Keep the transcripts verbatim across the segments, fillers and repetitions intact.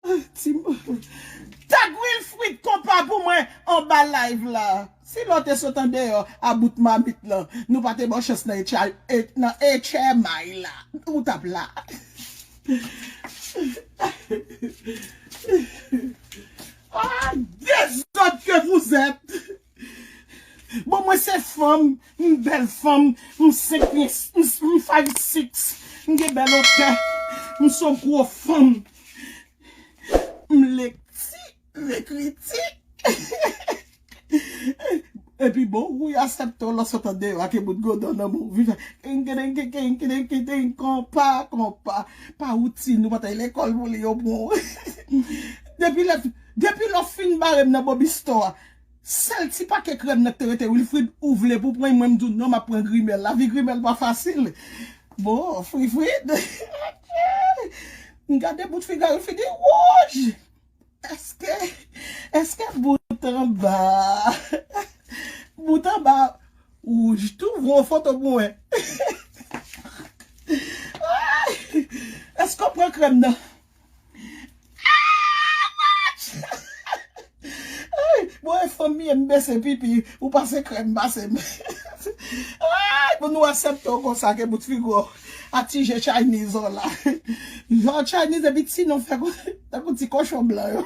Ti m- Tag Wilfrid Konpa pou mwen anba live la. Si lè w te sot andeyò a bout mamit lan, nou pa te ba w chans nan H I, nan H M I la. Ou t ap la. Ah, dezòd ke vous êtes! Bon, mwen se fanm, m bèl fanm, m senk pye, m, m five six, m gen bèl otè, m se yon gwo fanm. M lekti, m ekriti. Epi bon, ou asepte w lè w sot andeyò ak bout godan nan men w. Vin fè kenkedenkekenkedenkedenk, konpa, konpa. Pa woutin, ou pa t al lekòl pou li, yo pran w. Depi lè, depi lè w fin bare m nan Bobby Store a, sèl ti pake krèm nan ki te rete, Wilfrid, ou vle pou pran, mwen m di w non, m ap pran grimèl. Lavi grimèl pa fasil. Bon, Frifrid. M gade bout figi a, Wilfrid di wouj. Èske, èske bout anba, bout anba wouj tou? Voye yon foto pou mwen. Ay! Èske w pran krèm nan? Ah, match! Ay, bon, e fanmi, m bese pipi, ou pase krèm, pase m. Ay, bon, nou asepte w konsa ke bout figi w a ti je Chinese w la. Jan Chinese epi ti non fè kon, tankou ti kochon blan yo.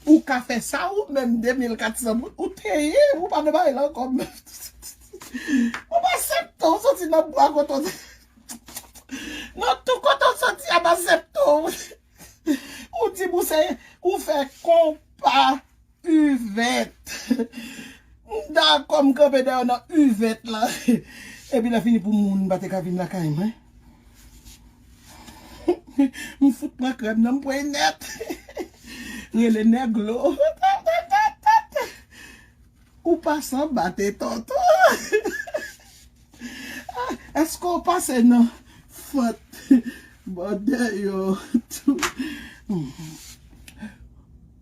Ou ka fè sa ou menm, de mil kat san, ou te ye, ou pa nan bagay la ankò. Ou pa septan, ou soti nan bwa kote w, nan tou kote w soti a, pa septan. Ou di pou se, ou fè konpa. Ivèt. M dakò, m kanpe dèyè nan ivèt la. Epi lè fini pou moun pa te ka vin lakay mwen. M fout pran krèm nan, m pran nèt. Rele nèglo. Ou pase anba te tonton. Ah, èske w pase nan fant bò dèyè w tou?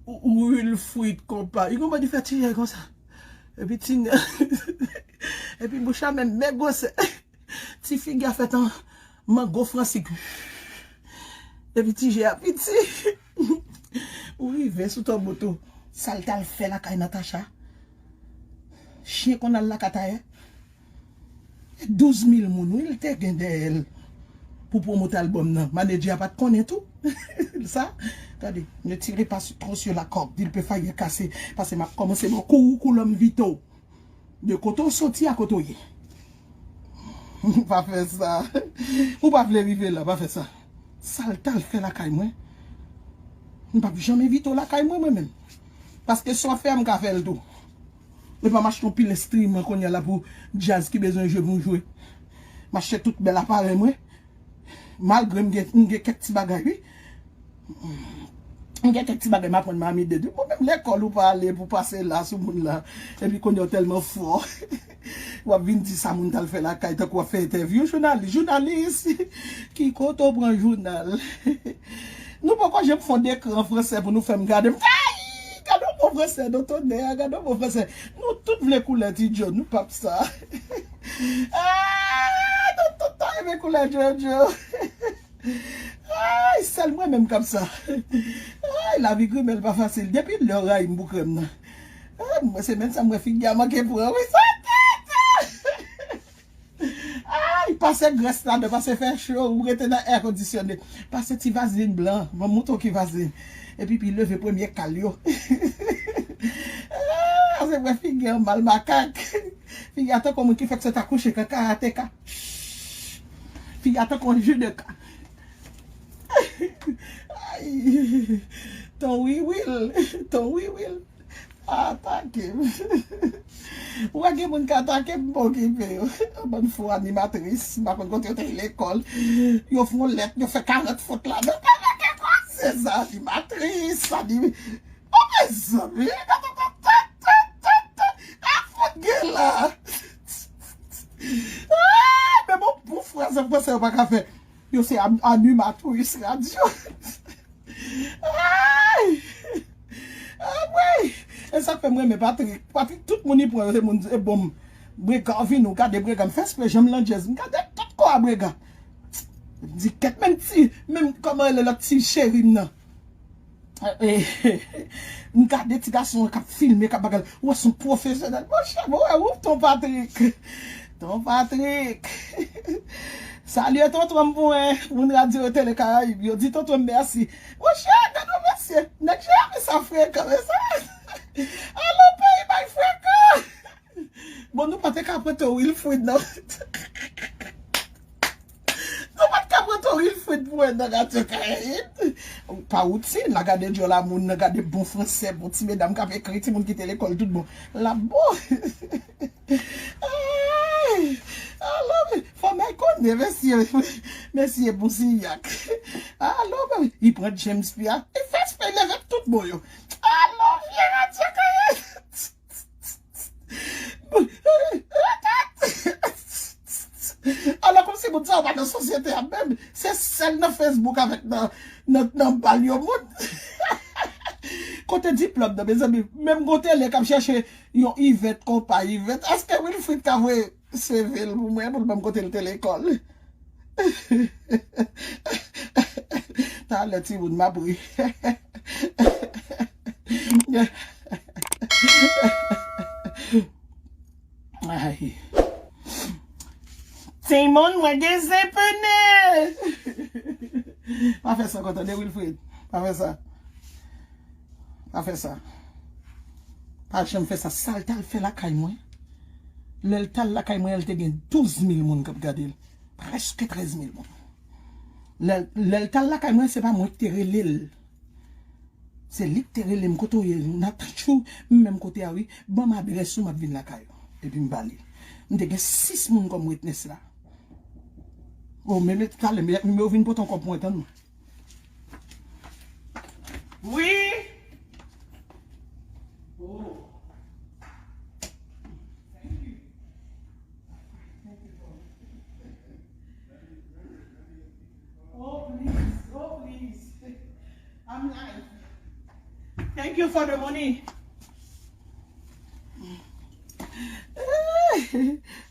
Wilfrid Konpa. Li gon bò li fè ti je konsa. Epi ti nèg. Epi bouch la menm, men gwosè. Ti figi a fèt an mango fransik. Epi ti je a piti. Ou rive sou Toboto. Sa l t al fè lakay Natacha? Chen konn al lakay tayè. Douz mil moun, wi, l te gen dèyè l pou pwomote albòm nan. Manedjè a pa t konnen tou. Sa, gade, ne tirez pas trop sur la corde, il peut faillir casser. Paske m ap kòmanse ba w kou, kou lòm vito. De kote w soti a kote w ye. Pa fè sa. Ou pa vle rive la, pa fè sa. Sa l t al fè lakay mwen? M p ap janm envite w lakay mwen, mwen menm. Paske sa w fè a, m ka fè l tou. Epa m achte yon pil enstriman kounye a la pou djaz ki bezwen jwe pou m jwe. M achte tout bèl aparèy mwen. Malgre m gen, m gen kèk ti bagay, wi. M gen kèk ti bagay m aprann Miami Dade. Bon, menm lekòl ou pa ale pou pase la sou moun la. Epi kounye a w tèlman fò. W ap vin di sa moun t al fè lakay, tankou w ap fè entèvyou jounalis. Jounalis, ki kote w pran jounal? Nou poko janm fè yon dekri an fransè pou nou fè m gade. M fè, ay! Gade yon mo fransè, non, tonè, gade yon mo fransè. Nou tout vle koulè Ti Djo, nou p ap sa. Ah, nou tout ta renmen koulè Jojo. Ay, sèl mwen menm k ap sa. Ay, lavi grimèl pa fasil. Depi lè w rayi m pou krèm nan. Ay, mwen se menm sa mwen figi a manke pran, wi, sa tèt. Ay, pase grès ladan, pase fè cho, ou rete nan èkondisyone. Pase ti vazlin blan, mwen montre w ki vazlin. Epi, pi leve premye kal yo. Ah, se mwen figi an mal makak. Figi a tankou moun ki fèk sot akouche, kan karateka. Figi a tankou yon jideka. Ay. Ton wiwil, ton wiwil. Atake m. Ou wè gen moun k atake m, m pa okipe yo. Bann fo animatris, m pa konn kote yo te lekòl. Yo fè yon lèt, yo fè karant fot ladan. Pa manke koze sa, animatris, anim-, o mezanmi, a fout gen la. Ah, men bon, bon fraz an fransè yo pa ka fè. Yo se am-, animatris radyo. Ay! Anmwey! E sa k fè m renmen Patrick. Patrick, tout moun li pran yo se moun, se bonm. Brega vini, ou gade Brega, m fè espre janm landjèz, m gade tout kò a Brega. M di kèt, menm ti, menm kòman rele lòt ti cheri m nan. Eh, eh, m gade ti gason an k ap filme, k ap bagay. Ou wè se yon pwofesyonèl. Monchè, mwen wè ou, Ton Patrick. Ton Patrick. Salye tonton m pou mwen. Moun radyo Tele Karayib yo, di tonton m mèsi. Monchè, gade yon mesye. Nèg Jeremi sa frekan, men sa. Alo, peyi bay frekan. Bon, nou pa te ka pran Ton Wilfrid, non. Nou pa t ka pran Ton Wilfrid pou wè nan radyo Karayib. Pa woutin, la gade djòl a moun nan, gade bon fransè, bon ti medam k ap ekri, timoun ki te lekòl tout bon. L ap bon. Ay, alo, fanm ay konnen, mesye, mesye bon siyak. Alo, li pran James Pierre, li fè espre leve tout bon yo. Alo, vye radyo Karayib. Alò, kòmsi moun sa yo pa nan sosyete a menm. Se sèl nan Facebook avèk nan, nan, nan bal yo moun. Kote diplòm nan, mezanmi? Menm gon tele k ap chèche yon Yvette, konpa Yvette. Èske Wilfrid ka voye C V l pou mwen, pou l ban m kote l te lekòl? Talè timoun m ap ri. Ay. Timoun, mwen gen zen pene. Pa fè sa ankò, tande, Wilfrid. Pa fè sa. Pa fè sa. Pa janm fè sa. Sa l t al fè lakay mwen? Lè l t al lakay mwen, l te gen douz mil moun k ap gade l. Prèske trèz mil moun. Lè, lè l t al lakay mwen, se pa mwen ki te rele l. Se li ki te rele m, "Kote w ye?" "Natachou, m menm kote a wi. Ban m adrès ou, m ap vin lakay ou." Epi m ba li. M te gen sis moun kòm witness la. O, men, men, talè, men, men yo vin pote yon kòb pou mwen, tann mwen. Wi. Oh. Thank you. Thank you, Lord. Oh, please. Oh, please. I'm live. Thank you for the money.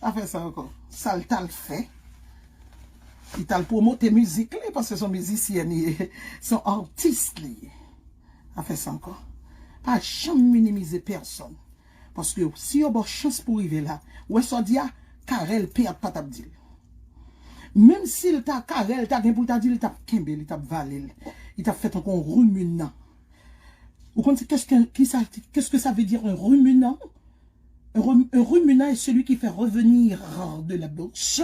Pa fè sa ankò. Sa l t al fè? Li t al pwomote mizik li, paske se yon mizisyèn li ye. Se yon atis li ye. Pa fè sa ankò. Pa janm minimize pèsonn. Paske si yo ba w chans pou w rive la, ou wè sa w di a, Carel pèt pa t ap di l. Menm si l ta, Carel ta gen pou l ta di l, li t ap kenbe, li t ap vale l. Li t ap fè tankou yon ruminant. Ou konn se qu'est-ce que, qui ça, qu'est-ce que ça veut dire un ruminant? Un, rum- un ruminant est celui qui fait revenir de la bouche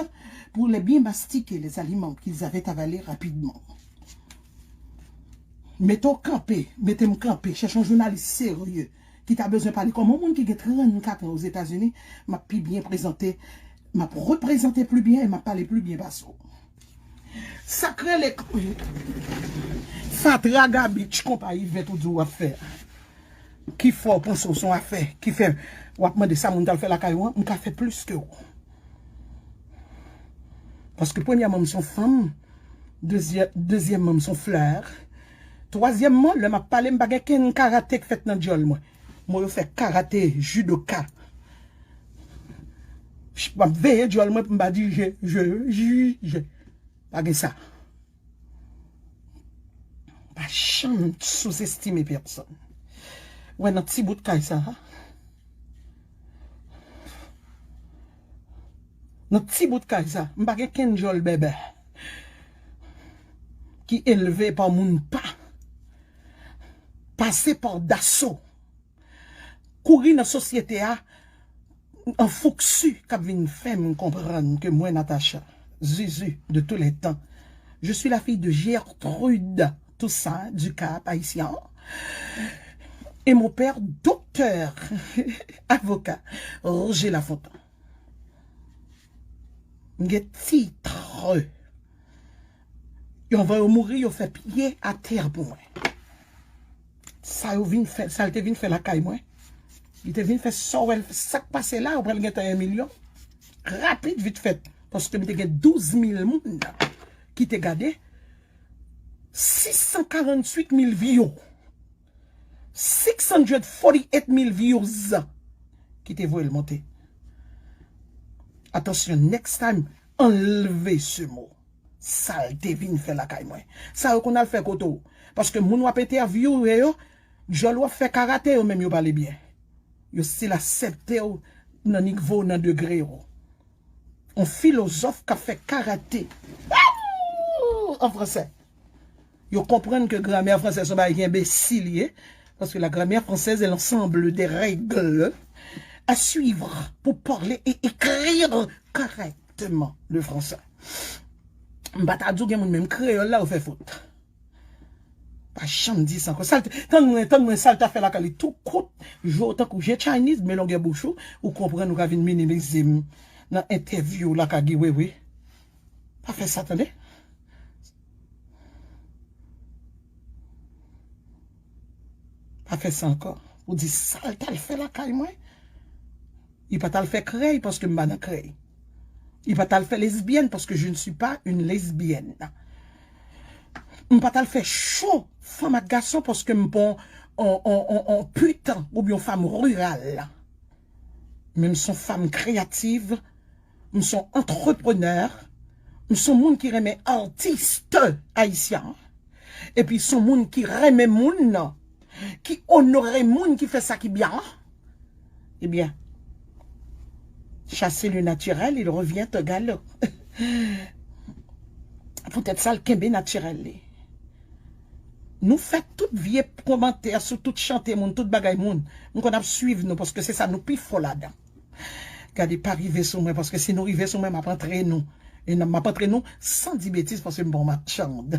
pour les biens mastiqués, les aliments qu'ils avaient avalés rapidement. Mete w kanpe, mete m kanpe, chèche yon jounalis serye ki ta bezwen pale kòm yon moun ki gen trannkat an Ozetazini, m ap pi byen prezante, m ap reprezante pli byen e m ap pale pli byen pase w. Sa k rele fatra gabich konpayi vèt ou di w ap fè a. Ki fè w panse w se yon afè, ki fè w ap mande sa moun t al fè lakay ou an, m ka fè plis ke w. Paske premyèman, m se yon fanm, dezyè- dezyèmman, m se yon flè, twazyèmman, lè m ap pale, m pa gen kenn karate k fèt nan djòl mwen. Mwen yo fè karate, judoka. M ap veye djòl mwen pou m pa di je, je, je, je. Pa gen sa. Pa janm souzestime pèsonn. Wè nan ti bout kay sa a. Nan ti bout kay sa, m pa gen kenn djòl bèbè ki elve pa moun pa, pase pa daso, kouri nan sosyete a, an fouksi k ap vin fè m konprann ke mwen, Natacha, Zuzu de tous les temps, je suis la fille de Gertrude Toussaint du Cap Haïtien et mon père, docteur, avocat, Roger Lafontant. M gen tit. Yo, anvan yo mouri, yo fè pye atè pou mwen. Sa yo vin fè, sa l te vin fè lakay mwen. Li te vin fè sa w wè l, sa k pase la, ou pral gentan yon milyon. Rapid, vit fèt. Paske m te gen douz mil moun ki te gade, six cent quarante-huit mille views. Six hundred forty-eight mil views ki te voye l monte. Atansyon, next time, anlve se mo. Sa l te vin fè lakay mwen. Sa yo konn al fè kote w. Paske moun w ap entèvyouwe yo, djòl w ap fè karate, yo menm yo pale byen. Yo still aksepte w nan nivo, nan degre w. On filozòf k ap fè karate. An fransè. Yo konprann ke gramè fransè se yon bagay ki enbesil ye, parce que la grammaire française est l'ensemble des règles à suivre pour parler et écrire correctement le français. M pa ta di w gen moun menm kreyòl la ou fè fot. Pa janm di sa ankò. Sa l te, tann mwen, tann mwen, sa l ta fè lakay li tou kout, jwe w tankou je Chinese, men longè bouch ou, ou konprann ou ka vin minimize m nan entèvyou w la ka gen wewe. Pa fè sa, tande. Pa fè sa ankò. Ou di sa l t al fè lakay mwen. Li pa t al fè krèy paske m pa nan krèy. Li pa t al fè lesbyèn paske je ne suis pas une lesbienne. M pa t al fè cho fanm ak gason paske m pa yon, yon, yon, yon, yon pit oubyen yon fanm riral. Men m se yon fanm kreyativ, m se yon antreprenè, m se yon moun ki renmen atis ayisyen, epi se yon moun ki renmen moun, ki onore moun, ki fè sa ki byen. Ebyen, chasser le naturel, il revient au galop. Poutèt sa, l kenbe natirèl li. Nou fè tout vye kòmantè sou tout chante moun, tout bagay moun. M konn ap swiv nou paske se sa nou pi fò ladan. Gade, pa rive sou mwen, paske si nou rive sou mwen, m ap antre nou. E nan, m ap antre nou san di betiz, paske m pa yon machann.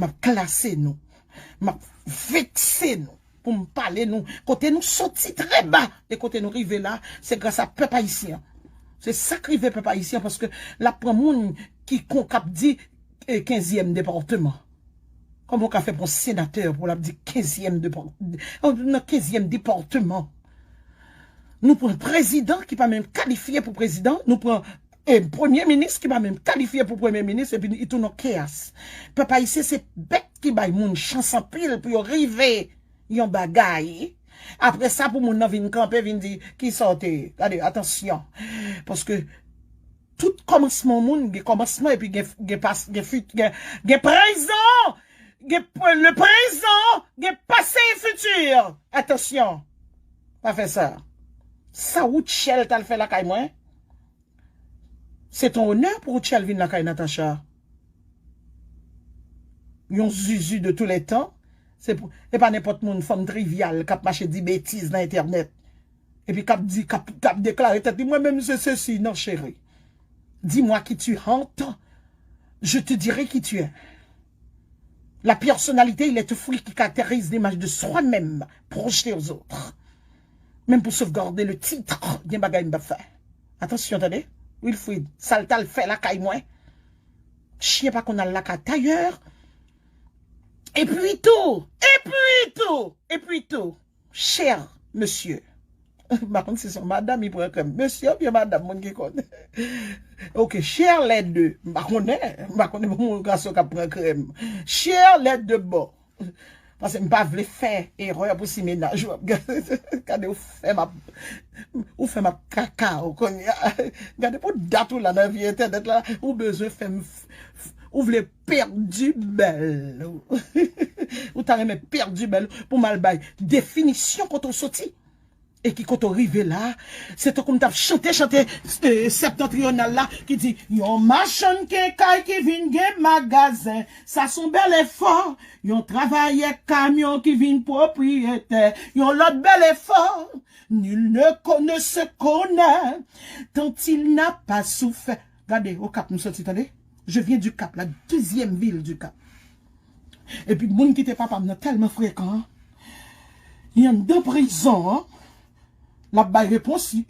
M ap klase nou. M ap vekse nou pou m pale nou. Kote nou soti trè ba, e kote nou rive la, se gras a pèp ayisyen. Se sa k rive pèp ayisyen, paske l ap pran moun ki kon k ap di, e, kenzyèm depatman. Kòman w ka fè pran senatè pou l ap di kenzyèm depatman? Nan kenzyèm depatman. Nou pran prezidan ki pa menm kalifye pou prezidan, nou pran, e, premye minis ki pa menm kalifye pou premye minis, epi li tounen yon keyas. Pèp ayisyen se bèt ki bay moun chans anpil pou yo rive yon bagay. Apre sa, pou moun nan vin kanpe, vin di, "Kisa w te ye?" Gade, atansyon. Paske tout kòmansman yon moun, gen kòmansman epi gen, gen pas, gen fit, gen, gen prezan, gen p-, le prezan, gen pase e fiti. Atansyon. Pa fè sa. Sa Rutshelle t al fè lakay mwen? Se te yon onè pou Rutshelle vin lakay Natacha. Yon zuzu de tous les temps. Se pou, e pa nenpòt moun, fanm trivyal, k ap mache di betiz nan entènèt. Epi k ap di, k ap, k ap deklare tèt li, "Mwen menm se sesi." Non, cheri. Dis-moi qui tu hantes, je te dirai qui tu es. La personnalité, il est un fruit qui caractérise l'image de soi-même projetée aux autres. Menm pou sauvegarder le titre, gen bagay m p ap fè. Atansyon, tande. Wilfrid, sa l t al fè lakay mwen. Chyen pa konn al lakay tayè. Epi tou, epi tou, epi tou, chè mesye. M pa konn si se yon madanm ki pran krèm. Mesye oubyen madanm, moun ki konn. Ok, chè lè de. M pa konnen. M pa konnen pou moun gason k ap pran krèm. Chè lè de bò. Paske m pa vle fè erè pou si mennaj ou ap gade, gade ou fè m ap, ou fè m ap kaka ou kounye a. Gade pou dat ou la nan vye entènèt la, ou bezwen fè m f-, f-, ou vle pèdi bèl ou. Ou ta renmen pèdi bèl ou pou m al bay definisyon kote w soti. E ki kote w rive la, se tankou m t ap chante, chante, e, septantriyonal la, ki di, yon machann kenkay ki vin gen magazen, sa s on bèl efò. Yon travayè kamyon ki vin pwopriyetè, yon lòt bèl efò. Nul ne ko-, ne se connaît tant il n'a pas souffert. Gade, Okap m soti, tande. Je viens du Cap, la deuxième ville du Cap. Epi moun ki te papa m nan tèlman frekan, li anndan prizon an, l ap bay repons, li,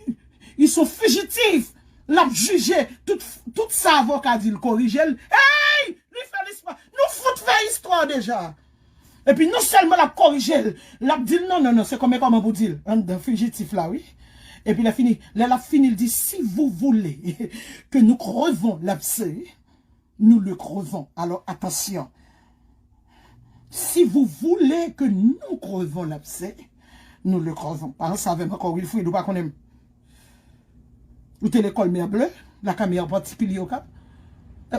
li se yon fijitif, l ap jije, tout, tout sa avoka di l korije l, ey, li fè listwa, nou fout fè istwa deja. Epi non sèlman l ap korije l, l ap di l non, non, non, se kòman, kòman pou di l, anndan fijitif la, wi. Epi lè fini, lè l ap fini, l di, si vous voulez que nous crevons l'abcès, nous le crevons. Alors, attention. Si vous voulez que nous crevons l'abcès, nous le crevons. Pa ansanm avè m ankò, Wilfrid, ou pa konnen m. Ou te lekòl Mè Ble, lakay Mè Patikilye Okap.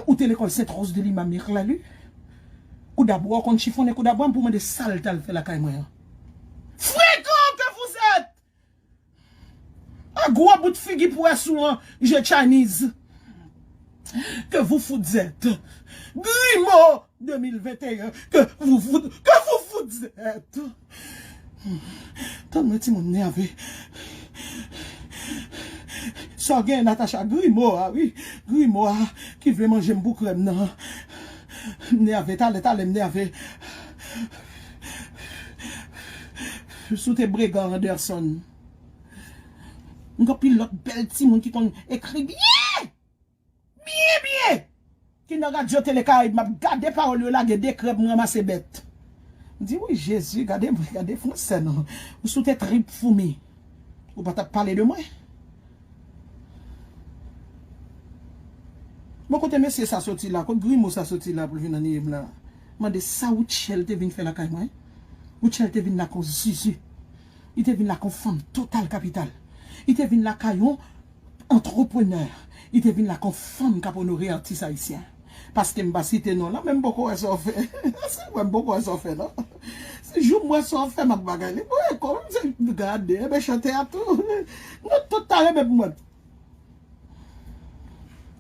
Ou te lekòl Sent Woz de Lima, Mirlali. Koudabwa, ou konn chifonnen koudabwa, m pou mande sa l t al fè lakay mwen an. Frekan que vous êtes! A gwo bout figi pwès ou an, je Chinese. Que vous foutez. Grimo deux mille vingt et un, que vous fout, que vous foutez. Tann mwen timoun nève. Sa w gen Natacha, grimo a, wi. Grimo a ki vle manje m pou krèm nan. M nève, talè, talè, m nève. Sou te Bregan Anderson. M gen anpil lòt bèl timoun ki konn ekri byen. Byen, byen. Ki nan radyo Tele Karayib, m ap gade pawòl yo lage de krèb, m ranmase bèt. M di, wi, Jezi, gade mwen, gade fransè non. Ou sou te trip foumi. Ou pa t ap pale de mwen. Bon, kote mesye sa soti la? Kot grimo sa soti la pou l vin anniye m la? Mande sa Rutshelle te vin fè lakay mwen. Rutshelle te vin la kon zizi. Li te vin la kon fanm total kapital. Li te vin lakay yon antreprenè. Li te vin la kon fanm k ap onore atis ayisyen. Paske m pa site non lan, men m poko wè sa w fè. Se mwen, m poko wè sa w fè non. Se jou m wè sa w fè, m ap bagay li. Mwen, kòm se gade, enben chante a tou. Nou tout ta renmen pou mwen.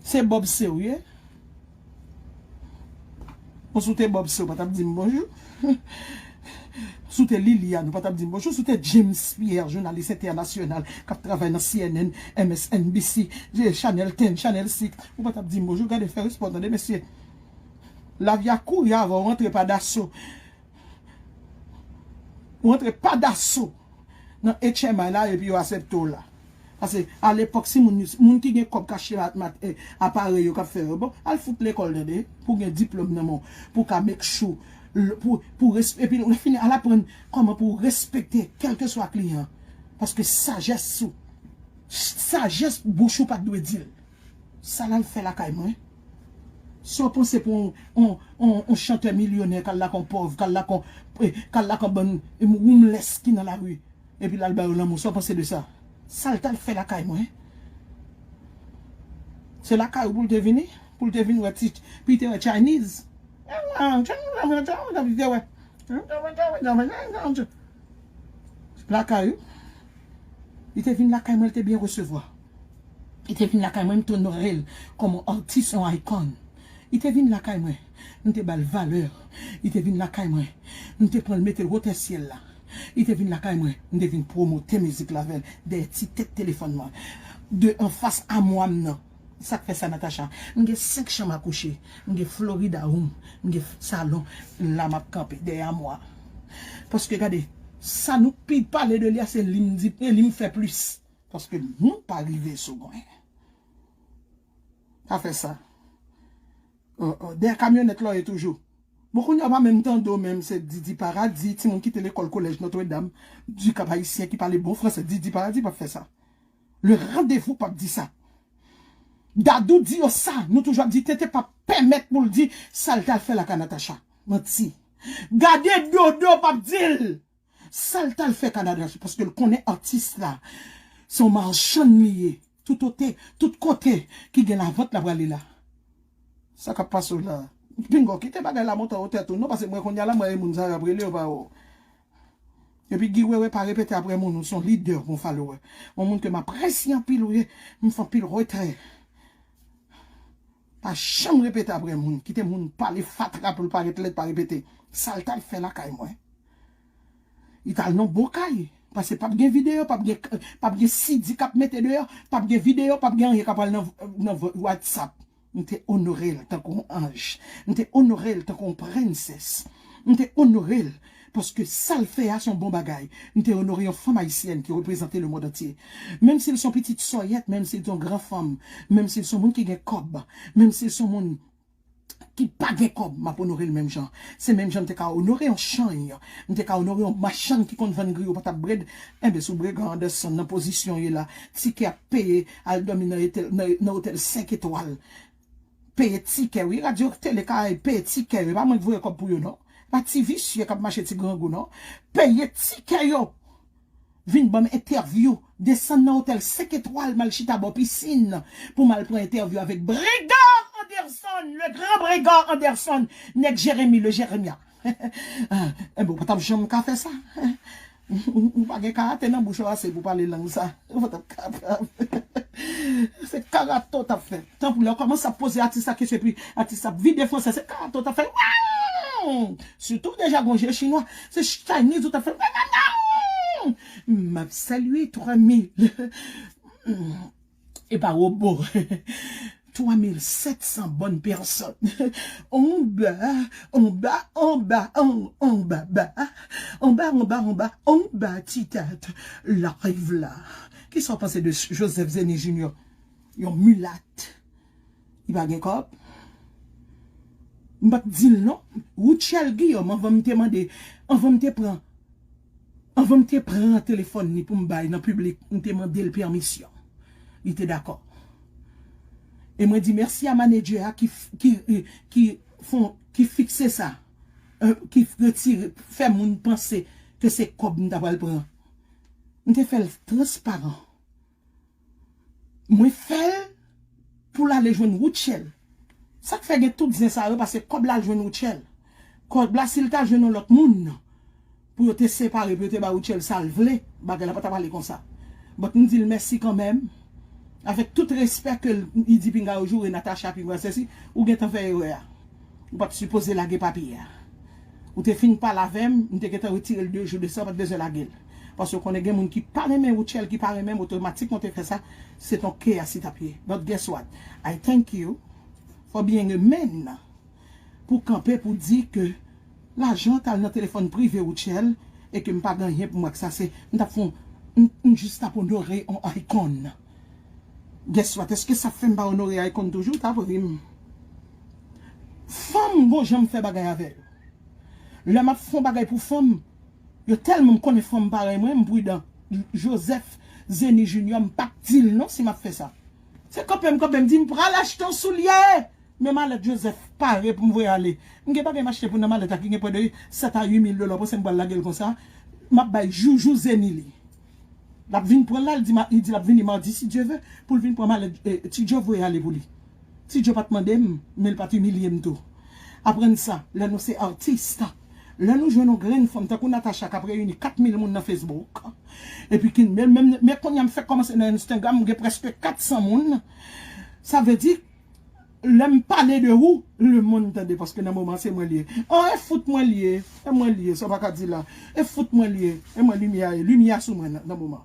Se Bob Sew ye. Bon, si w te Bob Sew, ou pa t ap di m bonjou. Si w te Liliane, ou pa t ap di m bonjou. Si w te James Pierre, jounalis entènasyonal, k ap travay nan C N N, M S N B C, Channel ten, Channel six, ou pa t ap di m bonjou. Gade, fè respè w, tande, mesye. Lavi a kouri avè w, rantre pa daso. Ou rantre pa daso nan H M I la epi yo aksepte w la. Paske alepòk, si moun, moun ki gen kòb k achte aparèy yo k ap fè yo, bon, al fout lekòl, tande, pou gen diplòm nan men w, pou ka make sure, pou, pou resp-, epi lè w fini, al aprann kòman pou w respekte kèlkeswa kliyan. Paske sajès ou, sajès bouch ou pa t dwe di l. Sa l al fè lakay mwen? Sa w panse pou yon, yon, yon, yon chantè milyonè k al lakay yon pòv, k al lakay, eh, k al lakay yon bann, eh, homeless ki nan lari, epi l al ba yo lanmou? Sa w panse de sa? Sa l t al fè lakay mwen? Se lakay ou pou l te vini? Pou l te vin wè ti, pou l te wè Chinese? Lakay ou? Li te vin lakay mwen, li te byen resevwa. Li te vin lakay mwen, m te onore l kòm yon atis, yon icon. Li te vin lakay mwen, m te ba l valè. Li te vin lakay mwen, m te pran l mete l wotè syèl la. Li te vin lakay mwen, m te vin pwomote mizik la avè l dèyè ti tèt telefòn mwen. De anfas amwa m nan. Sa k fè sa, Natacha? M gen senk chanm a kouche. M gen Florida Room. M gen salon. La m ap kanpe dèyè amwa. Paske gade, sa nou pi pale de li a, se li m di, e li m fè plis. Paske nou pa rive sou mwen. Pa fè sa. Oh, oh, dèyè kamyonèt la w ye toujou. Bon, kounye a w pa menm tande w menm, se Didi Paradis, timoun ki te lekòl kolèj Notre Dame du Cap Haïtien ki pale bon fransè, Didi Paradis p ap fè sa. Le Rendez-Vous p ap di sa. Dadou di yo sa, nou toujou ap di Tete p ap pèmèt pou l di sa l t al fè lakay Natacha. Manti. Gade Dodo p ap di l. Sa l t al fè Kanada, se paske l konnen atis la se yon machann li ye. Tout ote, tout kote ki gen lavant, l ap prale la. Sa k ap pase w la? Pingo, kite bagay la monte nan wotè tou non, paske mwen kounye a la, mwen e moun sa yo ap rele yo pa wè w. Epi Guy Wewe pa repete apre moun, ou se yon lidè, yon follower. Yon moun ke m apresye anpil ou ye, m fè anpil retrè. Pa janm repete apre moun. Kite moun pale fatra pou l parèt lèd, pa repete. Sa l t al fè lakay mwen? Li t al nan bon kay. Paske p ap gen videyo, p ap gen, p ap gen C D k ap mete deyò, p ap gen videyo, p ap gen anyen k ap pral nan, nan WhatsApp. M te onore l tankou yon anj. M te onore l tankou yon prensès. M te onore l paske sa l fè a se yon bon bagay. M te onore yon fanm ayisyèn ki reprezante lemonn antye. Menm si l se yon pitit sòyèt, menm si l se yon gran fanm, menm si l se yon moun ki gen kòb, menm si l se yon moun ki pa gen kòb, m ap onore l menm jan. Se menm jan m te ka onore yon chany, m te ka onore yon machann ki konn vann griyo patat brèd. Enben, sou Bregan Anderson, nan pozisyon w ye la, tikè ap peye, al dòmi nan etèl, nan, nan otèl senk etwal. Peye tikè, wi, radyo tele Karayib, peye tikè yo. E pa mwen k voye kòb pou yo, non. Pa ti visye k ap mache ti grangou, non. Peye tikè yo. vin ban m entèvyou, desann nan otèl senk etwal, m al chita bò pisin pou m al pran entèvyou avèk Bregard Anderson, le grand Bregard Anderson, nèg Jeremi, le Jeremia. Ah, enben, ou pa t ap janm ka fè sa. Ou, ou pa gen karate nan bouch ou ase pou pale lang sa. Ou pa t ap kapab. Se karate w t ap fè. Tanpri, lè w kòmanse ap poze atis la kesyon, epi atis la ap vide franse, se karate w t ap fè. Sitou w deja gon je chinwa, se Chinese ou t ap fè. M ap salye twa mil. E pa wobo. Twa mil sèt san bòn pèsòn. Anba, anba, anba, an, anba, ba. Anba, anba, anba, anba, ti tèt. Live la. Kisa w panse de Joseph Zeni Junior? Yon milat. Li pa gen kòb. M pa t di l non. Rutshelle Guillaume, anvan m te mande, anvan m te pran, anvan m te pran telefòn li pou m bay nan piblik, m te mande l pèmisyon. Li te dakò. E mwen di mèsi a manedjè a ki, ki, ki, fon, ki fikse sa. Eh, ki retire, fè moun panse ke se kòb m ta pral pran. M te fè l transparan. Mwen fè l pou l ale jwenn Rutshelle. Sa k fè gen tout zen sa yo, paske kòb la al jwenn Rutshelle. Kòb la, si l ta jwenn yon lòt moun, pou yo te separe, pou yo te ba Rutshelle sa l vle, bagay la pa t ap ale konsa. But m di l mèsi kanmenm. Avèk tout respè ke l, li di pinga yo joure Natacha, pinga sesi, ou gentan fè erè a. Ou pa t sipoze lage papye a. Ou te fin pale avè m, m te gentan retire l de jou de sa, ou pa t bezwen lage l. Paske w konnen gen moun ki pa renmen Rutshelle, ki pa renmen m, otomatikman w te fè sa, se ton ke a si t ap ye. But guess what? I thank you for being a man pou kanpe pou di ke lajan t al nan telefòn prive Rutshelle e ke m pa gen anyen pou m wè ak sa, se, m t ap fè yon, m, m jis t ap onore yon icon. Guess what? Èske sa fè m pa onore icon toujou? Tanpri m. Fanm, gon jan m fè bagay avè yo. Lè m ap fè yon bagay pou fanm, yo tèlman m konnen fanm parèy mwen, m pridan. Joseph Zeni Junior, m p ap di l non si m ap fè sa. Se kanpe m kanpe, m di m pral achte yon soulye. Men malèt Joseph pare pou m voye ale. M gen bagay m achte pou nan malèt la ki gen prè de sèt a uit mil dola, ou panse m pral lage l konsa? M ap bay Joujou Zeni li. L ap vin pran l la, li di, ma- li di l ap vini madi, si Dye ve, pou l vin pran malèt, eh, Ti Djo voye ale pou li. Ti Djo pa t mande m, men l pa t imilye m tou. Aprann sa, lè nou se atis, lè nou jwenn yon grenn fanm, tankou Natacha k ap reyini kat mil moun nan Facebook, epi ki, men, men, men kounye a m fèk kòmanse nan Instagram, m gen prèske kat san moun. Sa vle di, lè m pale de ou, lemonn tande, paske nan moman se mwen li ye. An, e fout mwen li ye, e mwen li ye, sa w pa ka di la. E fout mwen li ye, e mwen limyè a ye, limyè a sou mwen nan, nan moman.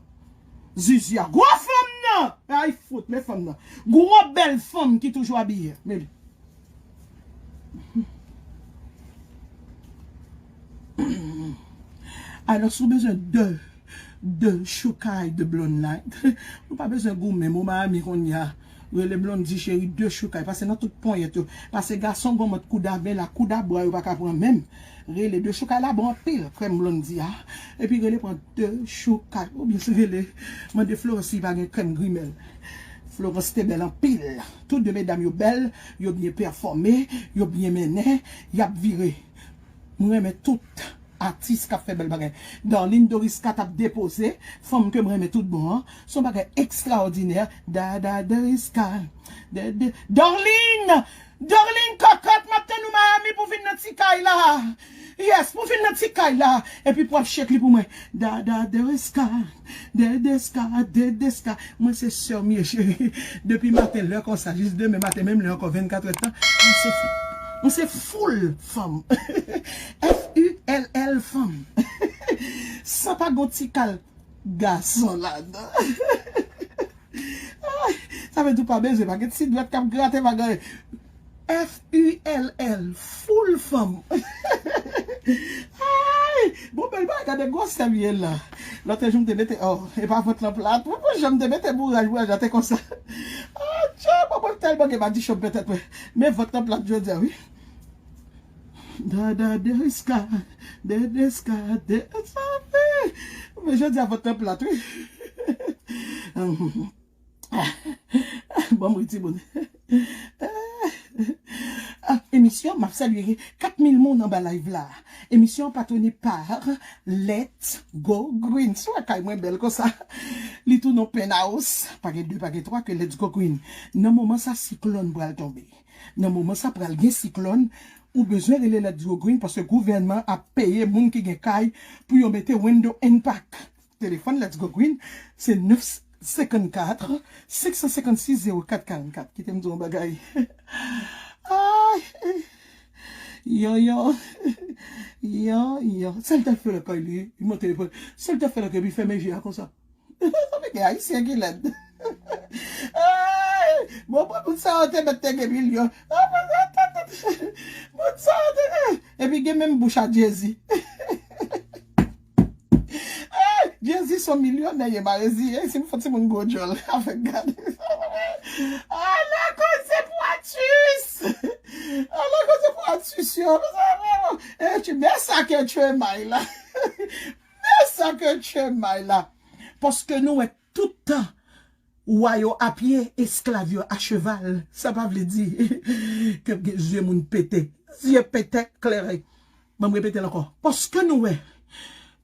Zizi a, gwo fanm nan! Ay fout, men fanm nan. Gwo bèl fanm ki toujou abiye, men li. Alò, si w bezwen de, de choukay de Blonde Night, ou pa bezwen goumen, mwen Miami kounye a. Rele Blondy cheri, de choukay. Pase nan tout ponyèt yo. Pase gason gon mòd kouda, men la kouda bwa yo pa ka pran menm. Rele de choukay la bon anpil, krèm Blondy a. Epi rele pran de choukay. Oubyen si rele, mande Florence si pa gen krèm grimèl. Florence te bèl anpil. Tout de medam yo bèl, yo byen pèfòme, yo byen mennen, y ap vire. Mwen renmen tout atis k ap fè bèl bagay. Darline Dorisca t ap depoze, fanm ke mwen renmen tout bon an. Se yon bagay ekstraòdinè. Dada Dorisca, de, de, Darline! Darline kòkòt, m ap tann ou Miami pou vin nan ti kay la. Yes, pou vin nan ti kay la. Epi pou ap shake li pou mwen. Dada Dorisca, Dedeska, Dedeska. Mwen se sè w m ye, cheri. Depi maten lè konsa, jis demen maten, menm lè ankò vennkatrè tan. Mwen se, mwen se full fanm. F U L L fanm. San pa gon ti kal gason ladan. Ay, sa vle di w pa bezwen, pa gen ti dwèt k ap grate bagay. F U L L, full fanm. Ay, bon, bèl bagay, gade gwosè m ye la. Lòt jou m te mete, oh, e pa vant lan plat. Pou, pou jan m te mete bouraj, bouraj la te konsa. Ah, tcha, bon, mwen tèlman gen madichon m pètèt mwen. Men vant lan plat jodi a, wi. Dada Deska, Dedeska, Deska. Men jodi a vant lan plat, wi. Bon, mwen timoun. Ah, Emisyon, m ap salye kat mil moun anba live la. Emisyon patwone pa Let's Go Green. Si w wè kay mwen bèl konsa, li tou nan penthouse. Pa gen de, pa gen twa ke Let's Go Green. Nan moman sa, siklòn pral tonbe. Nan moman sa, pral gen siklòn. Ou bezwen rele Let's Go Green paske gouvènman ap peye moun ki gen kay pou yo mete window and pack. Telefòn Let's Go Green, se nèf senkannkat, senk san senkannsis, zewo kat karannkat. Kite m di yon bagay. Ay, yo, yo. Yo, yo. Sèl te fè lakay li, li monte telefòn. Sèl te fè lakay li, li fèmen je a konsa. Sa vle gen ayisyen ki lèd. Ay, bon, bon, moun sa yo te mèt te gen milyon. Moun sa yo te, epi gen menm bouch a Jezi. Jezi se yon milyonè, ye pa reziye. Si m fè timoun gwo djòl avèk gade. Ala koze pou atis! Ala koze pou atis yo. E tu, men sa ke tu es mal la. Men sa ke tu es mal la. Paske nou wè tout tan wa yo a pye, esklav yo a cheval. Sa pa vle di ke zye moun pete. Zye pete klere. Ban m repete l ankò. Paske nou wè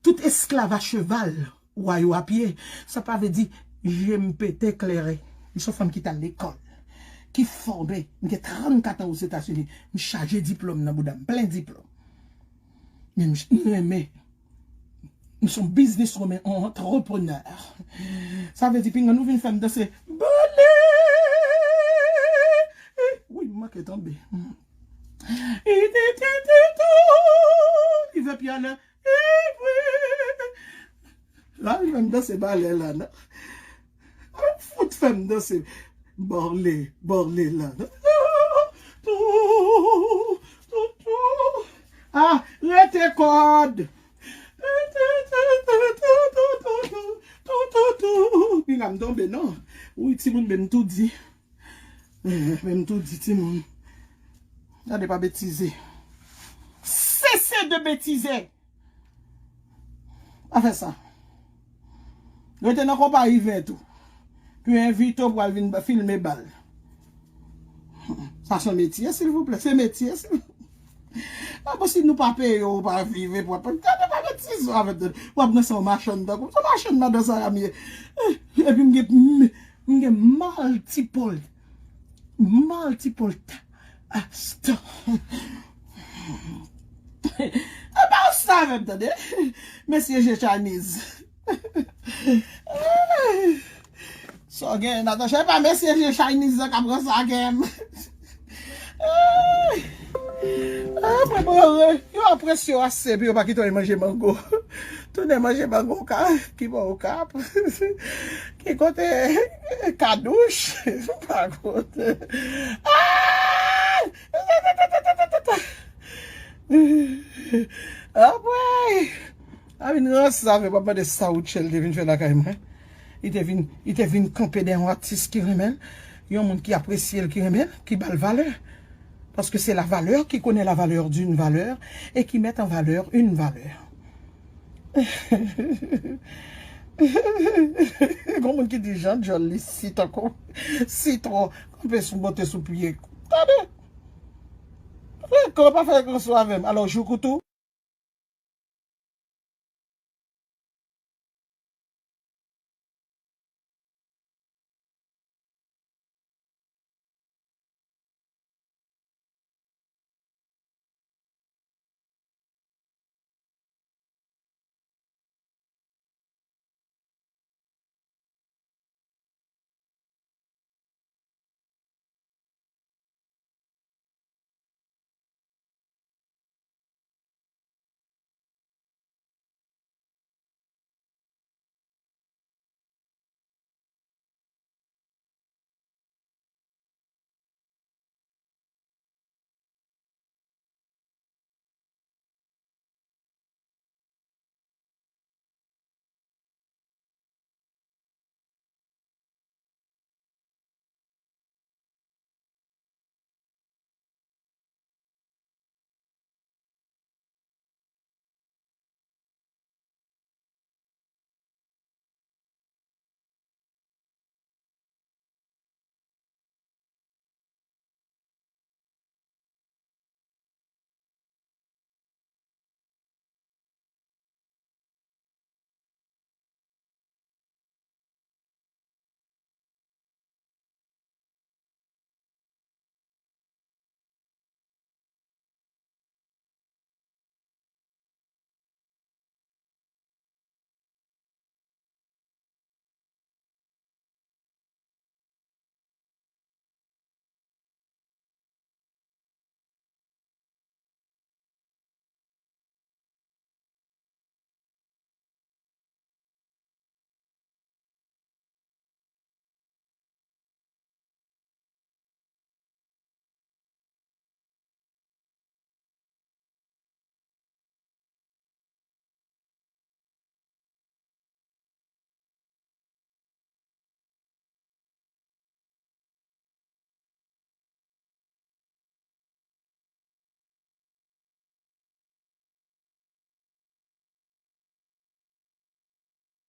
tout esklav a cheval, wa yo a pye, sa pa vle di je m pete klere. M se yon fanm ki t al lekòl, ki fòme. M gen trannkat an Ozetazini. M chaje diplòm nan bouda m, plen diplòm. Men m, m renmen. M se yon bizniswoman, yon antreprenè. Sa vle di, pinga nou vin fè m danse. Bale! Wi, m manke tonbe. Li vè pye anlè. La, li fè m danse balè la, non? Ou fout fè m danse. Bale, bale la, non? Tou, tou, tou, tou. Ah, rete kòd. Tou, tou, tou. Pinga m tonbe, non? Wi, timoun, men m tou di. Eh, men m tou di, timoun. Gade pa betize. Sese de betize. Pa fè sa. Rete nan konpayi ven tou. Pou yo envite w pou al vin ba, filme bal. Sa se yon metye, silvouplè. Se metye, silvouplè. Pa posib nou pa peye w, ou pa viv, epi w ap gade pa betize avèk tèt. W ap nan se yon machann tankou. Se yon machann madan sa a m ye. Eh, epi m gen, m, m gen multiple. Multiple. Asta. E pa sa menm, tande. Mesye je Chinese. Sa w gen, Natacha, e pa mesye je Chinese la k ap ranse ak m. Ah, mwen mare. Yo apresye w ase, epi yo pa kite w manje mango. Tounen manje mango ka, ki bò Okap. Ki kote Kadouch. Pa kote. Ah! Apre, a vin ranse avè m, ap mande sa Rutshelle te vin fè lakay mwen. Li te vin, li te vin kanpe dèyè yon atis ki renmen l, yon moun ki apresye l, ki renmen l, ki ba l valè. Paske se la valeur qui connaît la valeur d'une valeur et qui met en valeur une valeur. Gon moun ki di jan djòl li si tankou sitwon kanpe sou, monte sou pye. Tande! Fè kan, pa fè kan sou avè m. Alò, jouk ou tou.